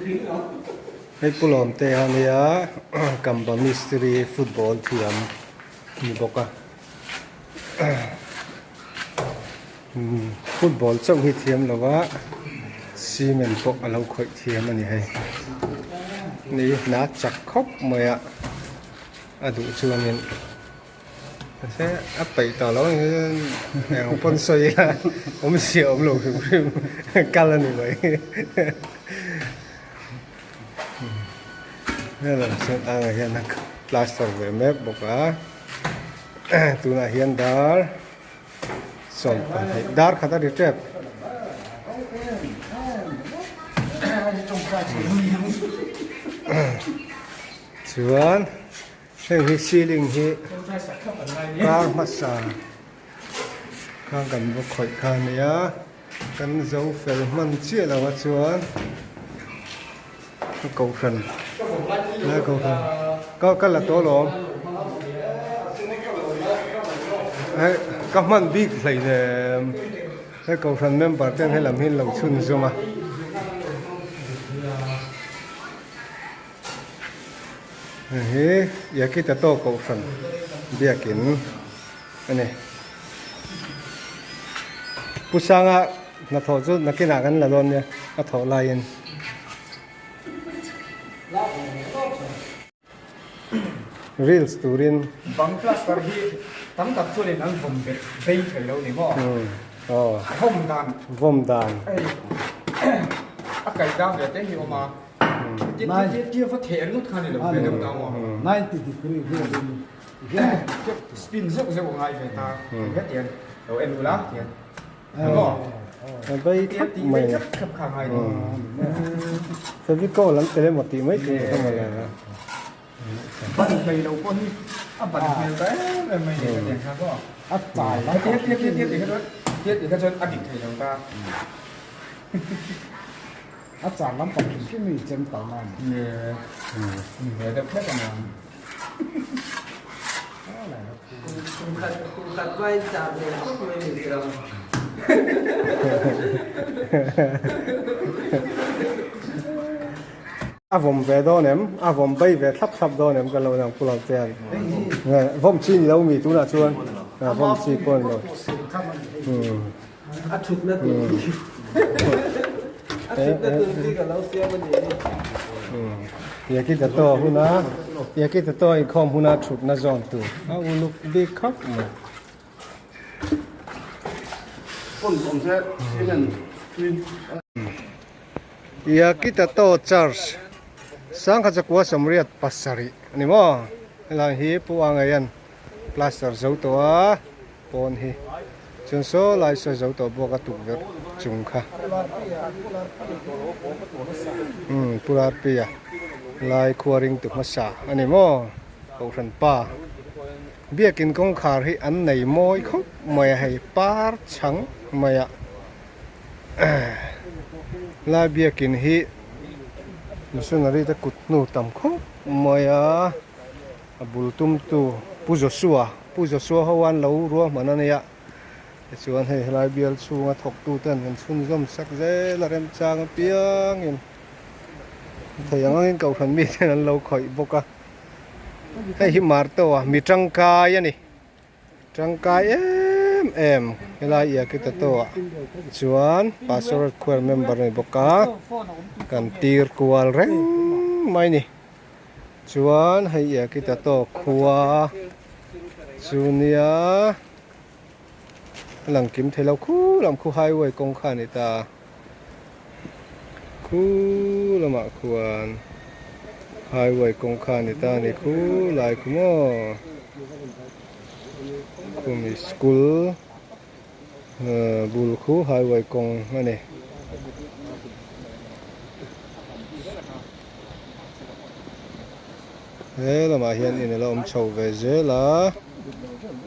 Hei Pu Lawmte a nia Kamba mistiri football thiam ni bawk a football chauh hi thiam lo va cement pawh a lo khawih thiam a ni hei ni hna chak khawp mai a a duh chuanin. Mahse a peih tawh lo ang eng pawn sawi ila awmzia awm lo hrim hrim kal a ni mai helam chuan ang ah hian a plaster ve mek bawk a tunah hian dar 12 dar khat a ri tep. Chuan. Heng hi ceiling hi kar hmasa kha kan va khawih kha a nia kan zo fel hman chiah lo a chuan ka kohhran lai kohhran ka ka la tawh alawm hei ka hman bik hleinem hei kohhran member ten helam hi an lo chhunzawm a. Hei hi Yakitato kohhran biakin a ni. Pu Sanga hnathawh chu nakinah kan la dawn nia a thawh laiin. Reels turin. Bang plaster hi tam tak chuanin an vawm bet bei thei lo ni maw? Aw. Vawm dan. Vawm dan. A kaih dan ve te hi awm a. 90 degree velin spin zeuh zeuh ngai ve ta hian lo en ula hian bay thlap mai thlap kha ngai Fevicol an tel emaw tih mai tur kha mawle ban hlei lo pawh hi a ban hmel ta em em mai ni ka tiang kha ko a chai la tiat tiat tiat tiat kha chuan tiat kha chuan a dik thei lo ta. A char lampang hrim hrim hi chem tal na a ni. Ni ni ve deuh hlek a niang. Kum khat kum khat vai char ve khawp mai ni tir ang. A vawm ve dawn em? A vawm bei ve thlap thlap dawn em ka lo nang pu lo te an. Vawm chi ni lo mi tunah chuan vawm chi pawh ni lo. A thutna tur hi a thutna tur hi ka lo siam a ni hi. Yakita to huna Yakita to inkhawm huna thutna zawn tur a uluk bik khawp mai. Yakita to church Sangha Chakua 87 a ni maw helai hi Pu Angaian plaster zo tawh a. Pawn hi chuan saw lai saw zo tawh bawk a tukverh chung kha umm Pu Rarpia lai khua ring tu hmasa a ni maw Kohhran pa biakin kawngkhar hi an nei mawi khawp mai a hei par chhang mai a lai biakin hi missionary te kut hnu tam khawp mai a. A bul tumtu Pu Joshua, Pu Joshua ho an lo ruahman a nia. Tichuan hei helai bial chhunga thawktuten an chhunzawm sak zel a remchang apiangin thei ang angin kohhran miten an lo khawih bawk a. Hei hi Marto-a mi tangkai a ni. Tangkai em em helai Iakitato-ah chuan Pastoral Choir member a ni bawk a, kan tir kual reng mai a ni. Chuan hei Iakitato khua chu nia a lang kim thei lo khu lam khu highway kawng kha a ni ta a. Khu lamah khuan highway kawng kha a ni ta a ni khu lai khu maw khumi school bul khu highway kawng a ni. He lamah hian in a la awm chho ve zel a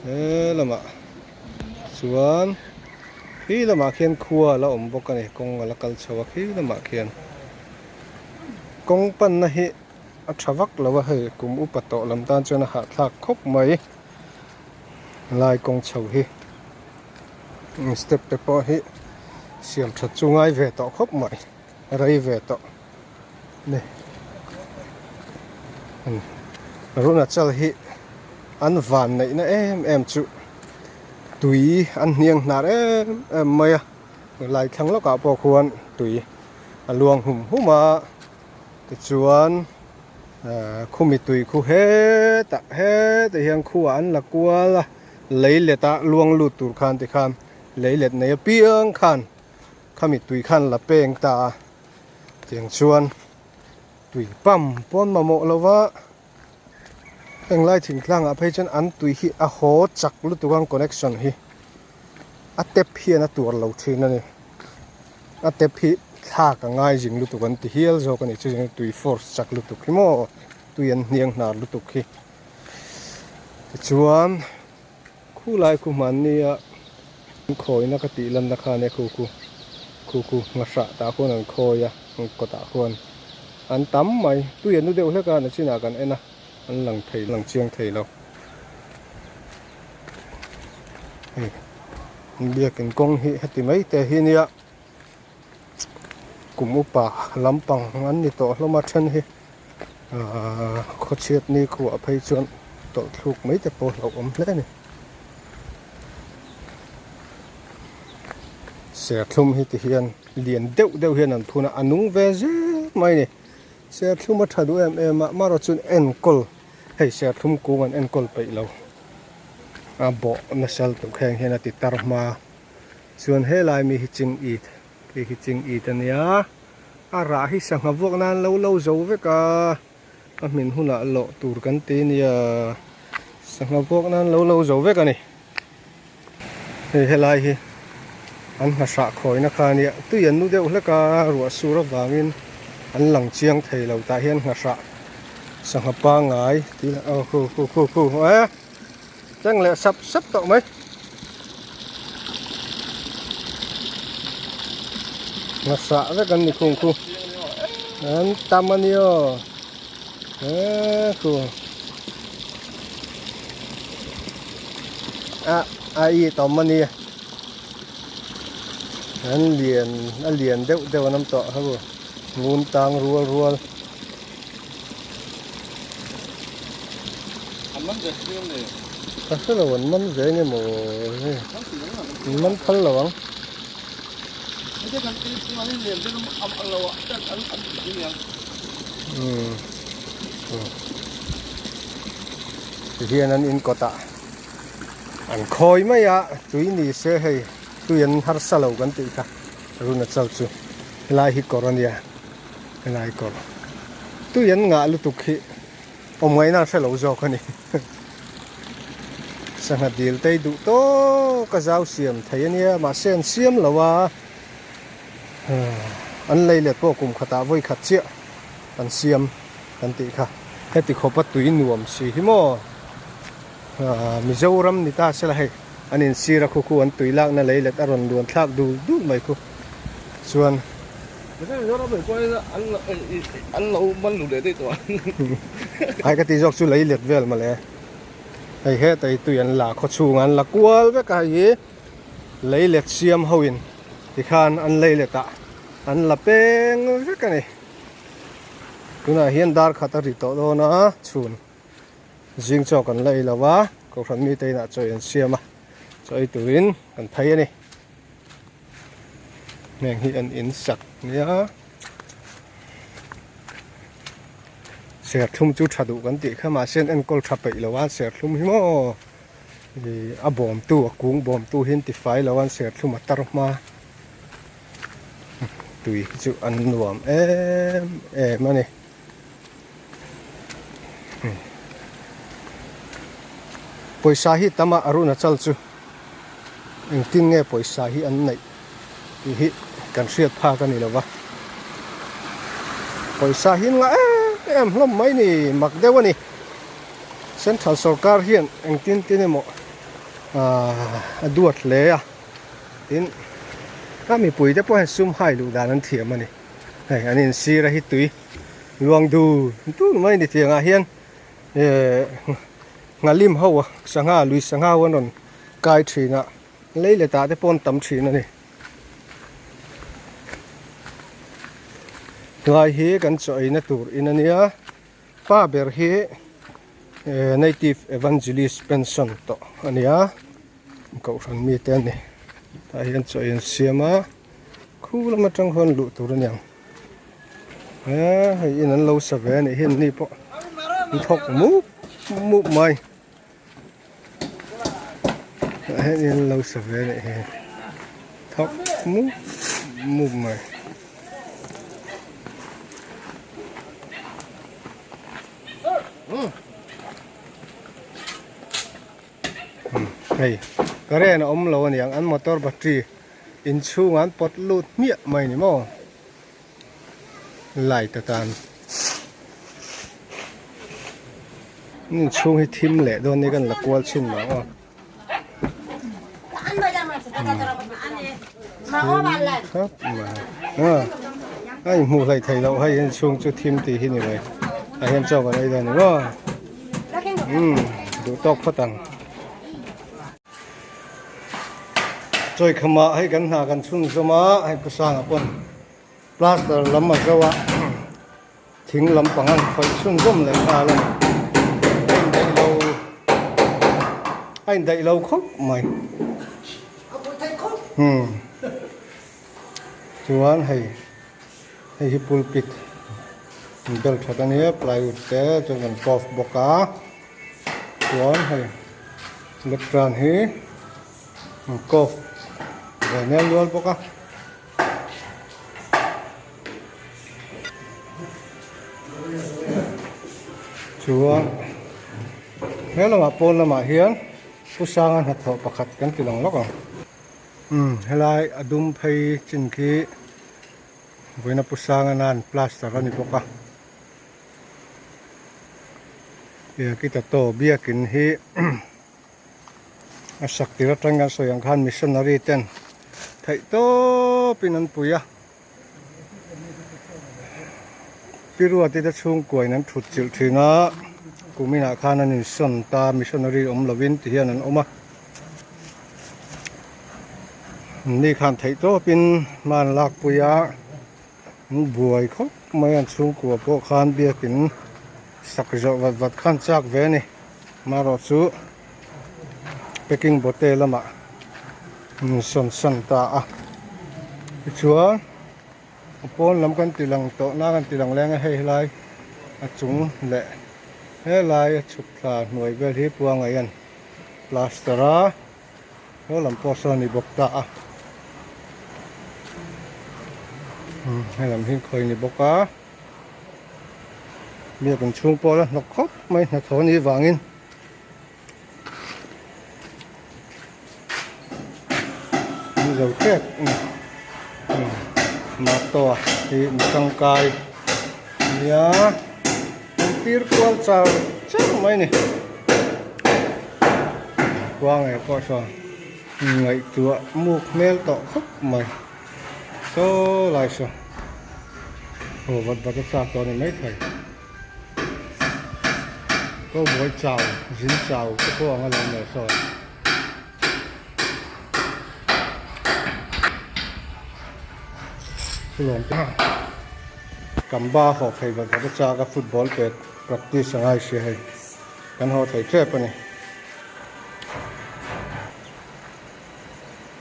he lamah. Chuan khi lamah khian khua a la awm bawk a ni kawng a la kal chho a khi lamah khian kawng panna hi a tha vak lo a hei kum upa tawh lam tan chuan a hahthlak khawp mai lai kawng chho hi step te pawh hi siam that chu ngai ve tawh khawp mai rei ve tawh. Ni Arunachal hi an van neihna em em chu tui an hniang hnar em em mai a lai thlang lawkah pawh khuan tui a luang hum hum a tichuan ahh khumi tui khu hetah hetah hian khuah an la kual a lei let a luang lut tur khan tikhan lei let nei apiang khan khami tui khan la peng ta a. Tiang chuan tui pump pawn mamawh lo va, henglai thingtlangah phei chuan an tui hi a haw chak lutuk ang connection hi a tap hian a tuar lo thin a ni. A tap hi thlak a ngai zing lutuk an ti hial zawk a ni chu zing tui force chak lutuk hi maw tui an hniang hnar lutuk hi. Tichuan Khulai khu hmannia an khawina ka tih lanna khan e khu khu khu khu nghahrah tah khuan an khawi a an kawtah khuan an tam mai tui an nu deuh hlek a nachinah kan en a an lang thei lang chiang thei lo hei biakin kawng hi heti mai te hi nia kum upa lampang an ni tawh hlawm a then hi. Ahh khawchhiat ni khuah phei chuan tawlh thluk mai te pawh hlauh awm hle a ni. Serthlum hi ti hian lian deuh deuh hian an phun a, a nung ve zel mai a ni. Serthlum a tha duh em em a, amaherawh chuan enkawl hei serthlum kung an enkawl peih lo a bawh nasa lutuk heng hian a ti tar hma chuan helai mi hi ching it khi hi ching it a nia. A rah hi sangha vuak nan lo lo zo vek a, a hmin hunah lawh tur kan ti nia, sangha vuak nan lo lo zo vek a ni. Hei helai hi an hnahrah khawina kha ania, tui an nu deuh hlek a, ruah sur avangin an lang chiang thei lo tah hian hnahrah sangha pangngai tih aw khu khu khu khu e thleng leh sap sap tawh mai. Hmasa vek an ni khung khu an tam a ni aw he khu a a i tawm a ni an lian a lian deuh deuh an awm tawh ho ngun tang rual rual. Ka hre lo an man ve nge maw hei an man phal lo ang. Tihian an in kawtah an khawi mai a tui ni se hei tui an harsa lo kan tih kha Arunachal chu helai hi kawr a nia. Helai kawr tui an ngah lutuk hi awm ngaihna an hre lo zawk a ni. Sangha dil te hi duh tawk a zau siam thei a nia mahse an siam lo a, an lei let pawh kum khatah vawi khat chiah an siam kan tih kha. Heti khawpa tui nuam si hi maw Mizoram ni ta sela hei an insir a khu khu an tui lakna lei let a rawn luan thlak dul dul mai khu chuan. Ai ka tih zawk chu lei let vel mawle hei heta hi tui an la khaw chhungah an la kual vek a hei hi lei let siam ho in tikhan an lei let ah an la peng vek a ni tunah hian dar khat a ri tawh dawn a chhun. Zing chaw kan la ei lo a, Kohhran mite inah chaw an siam a, chaw ei turin kan phei a ni. Heng hi an in sak nia. Serthlum chu tha duh kan tih kha mahse an enkawl tha peih lo a, serthlum hi maw ih a bawmtu a kung bawmtu hi an ti fai lo a, an serthlum a tar hma tui hi chu an nuam em em a ni. Pawisa hi tam a Arunachal chu engtin nge pawisa hi an neih tih hi kan hriat phak a ni lo va, pawisa hi an ngah em em hlawm mai ni mak deuh a ni. Central sorkar hian engtin tin emaw ahh a duat hle a, tin a mipui te pawh hian sum hai luh dan an thiam a ni. Hei an insir a hi tui luang dur dur mai ni tiangah hian ehh nghalim ho a sangha lui sangha ho an rawn kai thin a lei letah te pawh an tam thin a ni. Tlai hi kan chaw eina tur in ania pa ber hi native evangelist pension tawh ania kohhran mite a ni tah hian chaw ei an siam a khu lam atang khuan luh tur a niang he hei in an lo sa ve a nih hi an ni pawh an thawk mup mup mai tah hian in an lo sa ve a nih hi thawk mup mup mai. Hei current a awm lo aniang an motor battery inchhungah an pawt lut hmiah mai ni maw light atan inchhung hi thim leh dawn ni kan la kual chhin mah aw. Thim mai a inhmuh hleih theih loh hei inchhung chu thim tih hi ni mai ah hian chaw kan ei dawn ni maw umm duh tawk phawt ang. Chawikhama hei kan hna kan chhunzawm a hei pu Sanga pawn plaster lam a zo a thing lampang an khawih chhunzawm leh nghal a ni a indaih lo a indaih lo khawp mai umm chuan hei hei hi pulpit an bel that ania plywood te chuan kan curve bawk a. Chuan hei lectern hi an curve ve nel nual bawk a. Chuan he lamah pawn lamah hian Pu Sanga hnathawh pakhat kan ti lang lawk ang. Umm helai a dum phei chin khi vawiina Pu Sanga nan plaster a ni bawk a. Kita biakin hi a sak tir atang kan sawi ang khan missionary ten theih tawpin an pui a Piruati te chhungkuain an thut chilh thin a kuminah khan an insawn ta missionary awm lovin ti hian an awm a ni khan theih tawpin hma an lakpui a. An buai khawp mai a an chhungkua pawh khan biakin sak zawh vat vat khan chak ve a ni amaherawh chu packing bottle lamah an sawn san ta a tichuan a pawn lam kan ti lang tawh na kan ti lang leng a hei helai a chung leh helai a chhuk thla hnuai vel hi puangai an plaster a. He lam pawh sawn a ni bawk ta a he lam hi khawi a ni bawk a biak in chhung pawh a la hnawk khawp mai hnathawh a nih vangin an zo tep a ni martoa hi mi tangkai a nia an tir kual char char mai a ni. Khua ngei pawh sawn ngaihtuah muk hmel tawh khawp mai saw lai saw aw vat vat a chak tawh a ni maithei cowboy chau zin chau te pawh ang a lo ni saw. Kamba haw phei vat vat a chak a football pet practice a ngai sia hei. Kan haw thei tep a ni.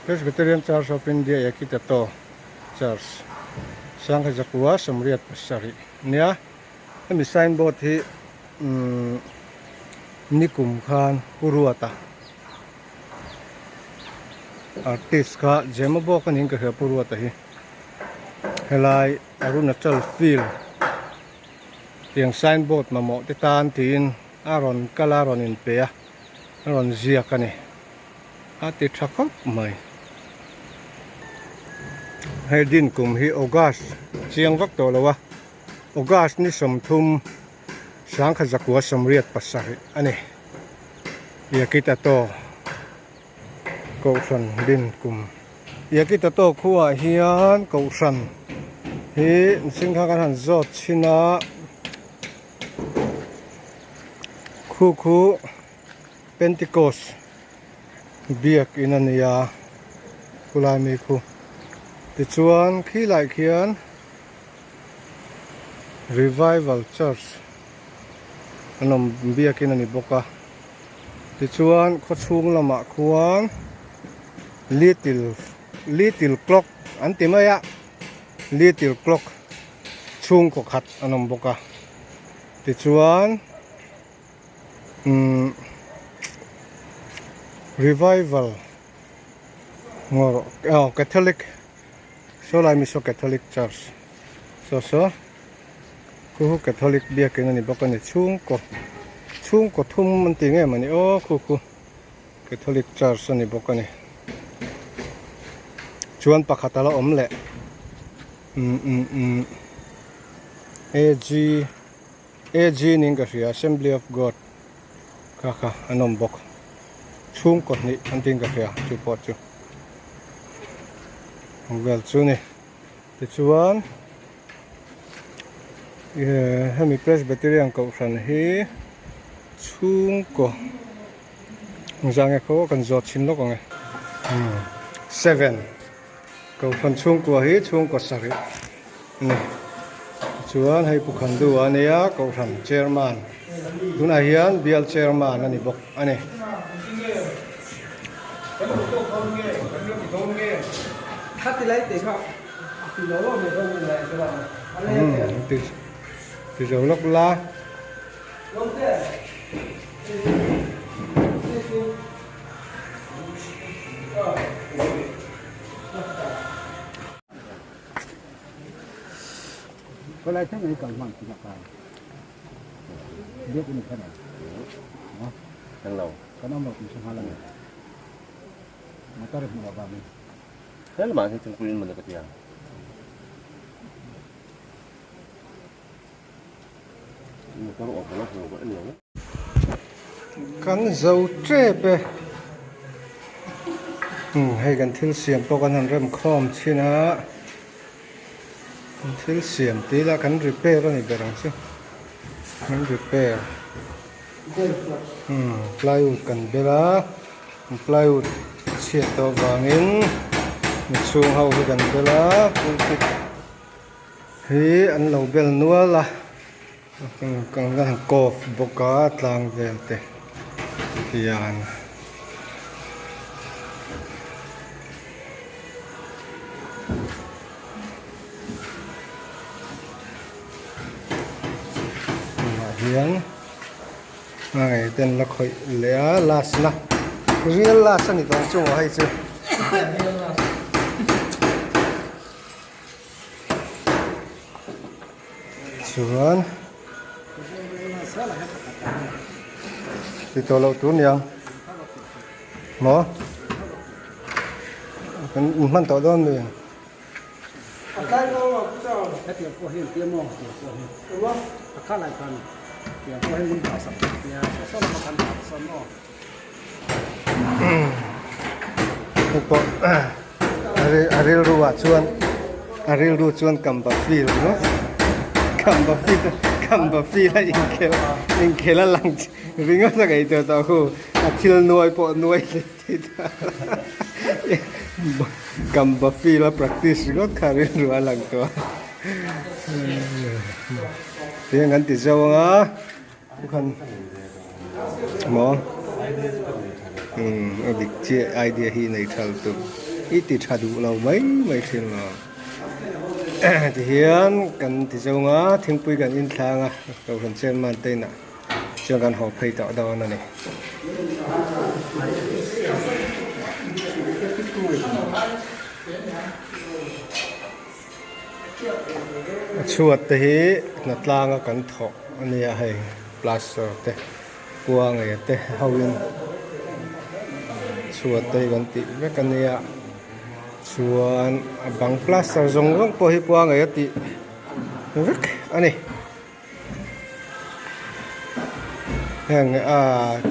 Presbyterian Church of India Ekitato Church Sangha Zakua Sawmriat pasarih nia hemi signboard hi umm nikum khan Pu Ruata artist kha Jema bawk a niin ka hria Pu Ruata hi helai Arunachal field Tiang signboard mamawh te tan tiin a rawn kal a, a rawn inpe a, a rawn ziak a ni. A ti tha khawp mai. Hei din kum hi August chiang vak tawh lo a, August ni 30 1987 a ni. Yakitato Kohhran din kum. Yakitato khuaah hian Kohhran hi mihring kha kan han zawt chhin a, khu khu Pentecost biak in a ni a, khulai mi khu. Tichuan khilai khian. Revival Church an awm biakin a ni bawk a tichuan khawchhung lamah khuan little little clock an ti mai a little clock chhungkaw khat an awm bawk a tichuan umm revival aw catholic saw lai mi saw catholic church saw saw khu khu catholic biakin a ni bawk a ni chhungkaw chhungkaw thum an ti nge mawni aw khu khu catholic church a ni bawk a ni chuan pakhat a la awm leh umm umm umm A G A G niin ka hria Assembly of God kha kha an awm bawk chhungkaw hnih an tiin ka hria chu pawh chu ang vel chu ni tichuan ehh hemi Presbyterian kohhran hi chhungkaw engzah nge khaw kan zawt chhin lawk ang e seven kohhran chhungkua hi chhungkaw sarih a ni tichuan hei Pu Khandu a nia kohhran chairman tunah hian bial chairman a ni bawk a ni. Ti zo lawk la. Kan zo tep e umm hei kan thil siam pawh kan han rem khawm chhin a kan thil siam tih ila kan repair a ni ber ang chu kan repair umm plywood kan bel a plywood chhiat tawh avangin inchhung ho hi kan bel a pulpit hi an lo bel nual a kan han kawp bawk a tlang vel te hian tunah hian a ngei ten la khawih leh a last na real last a ni tawh ang chu hei chu. Chuan ti tawh loh tur niang maw kan hman tawh dawn mi Hei pawh a rilru ah chuan a rilru chuan kamba field ringawt kamba field kamba field a inkhel inkhel a lang ringawt a ngaihtuah tawh khu a thil nuai pawh nuai hle thei ta kamba field a practice ringawt kha a rilru a lang tawh a tiang kan ti zo ang a. Maw umm a dik chiah idea hi nei tha lutuk i ti tha duh lo mai mai thin lo tihian kan ti zawng a thingpui kan in thlang a kohhran chairman te inah chuan kan haw phei tawh dawn a ni. A chhuat te hi hnatlang a kan thawh a nia hei plaster te kua ngei te ho in chhuat te hi kan tih vek a nia chuan a bang plaster zawng zawng pawh hi kua ngei a tih vek a ni heng a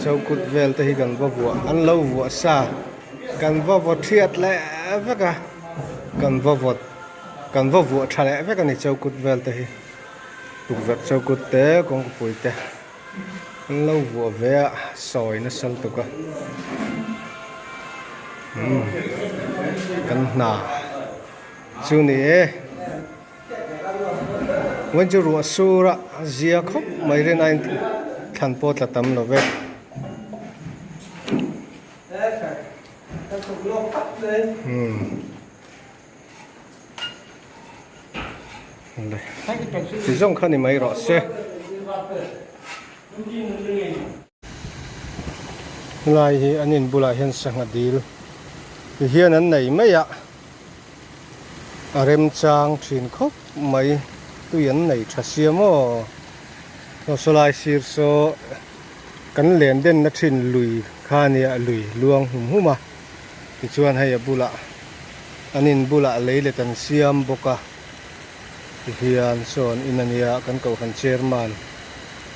chokut vel te hi kan va vuah an lo vuah sa kan va vaw thiat leh vek a kan va vawt kan va vuah tha leh vek a ni chokut vel te hi tukverh chokut te kawngpui te an lo vuah ve a sawi nasa lutuk a umm kan hna chu ni e. Vawiin chu ruah sur a zia khawp mai rin a thlan pawh tla tam lo ve. Ti zawng kha ni mai rawh se. Helai hi an in bulah hian sangha dil ti hian an nei mai a, a remchang thin khawp mai tui an nei tha sia maw. Saw sawlai sir saw kan len denna thin lui kha a nia lui luang hum hum a tichuan hei a bulah an in bulah lei let an siam bawk a tihian saw an in a nia kan kohhran chairman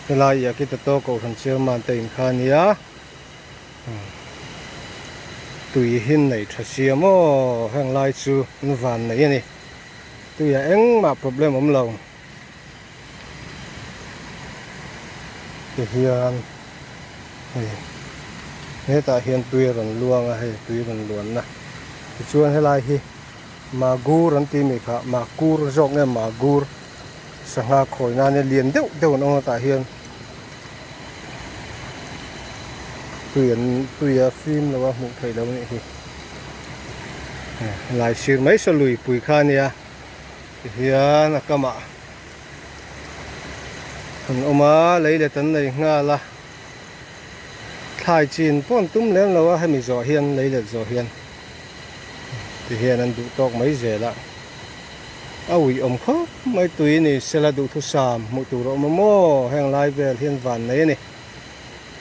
helai Yakitato kohhran chairman te in kha a nia tui hi nei tha sia maw heng lai chu an van nei a ni tuiah engmah problem awm lo. Tihian hei hetah hian tui a rawn luang a hei tui rawn luanna tichuan helai hi magur an tih mai kha makur zawk nge magur sangha khawi nan hian lian deuh deuh an awm a tah hian tui an tui a fim lo a hmuh theih loh a nih hi helai sir mai saw lui pui kha a nia. Tihian a kamah an awm a, lei let an nei nghal a, thlai chin pawh an tum lem lo a, hemi zawh hian lei let zawh hian tihian an duh tawk mai zel a, a uih awm khawp mai tui ni sela duhthusam hmuh tur a awm a maw heng lai vel hian van nei a ni,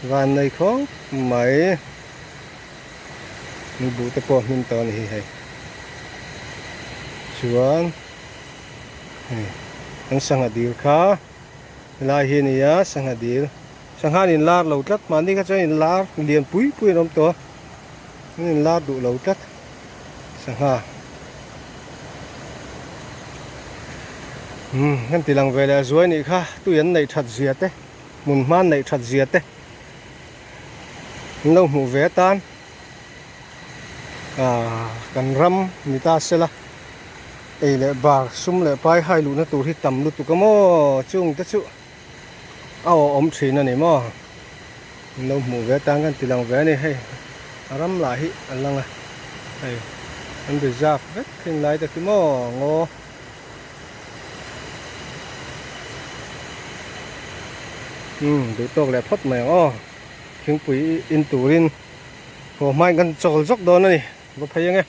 van nei khawp mai. Buh te pawh a hmin tawh a ni hi hei chuan hei an sangha dil kha helai hi a ni a sangha dil sangha an inlar lo tlat mahni kha chuan inlar lian pui pui an awm tawh a an inlar duh lo tlat sangha umm kan ti lang ve leh a zuai nih kha tui an neih that zia te hmun hma an neih that zia te. An lo hmuh ve atan ah kan ram ni ta se la ei leh bar sum leh pai hai luhna tur hi tam lutuk a maw chung te chu a awh awm thin a ni maw an lo hmuh ve atan kan ti lang ve a ni hei a ram lah hi a lang a hei an reserve vek thin lai te khi maw ngaw. Umm duh tawk leh phawt mai ang aw thingpui in turin haw hmain kan chawl zawk dawn a ni va phei ange.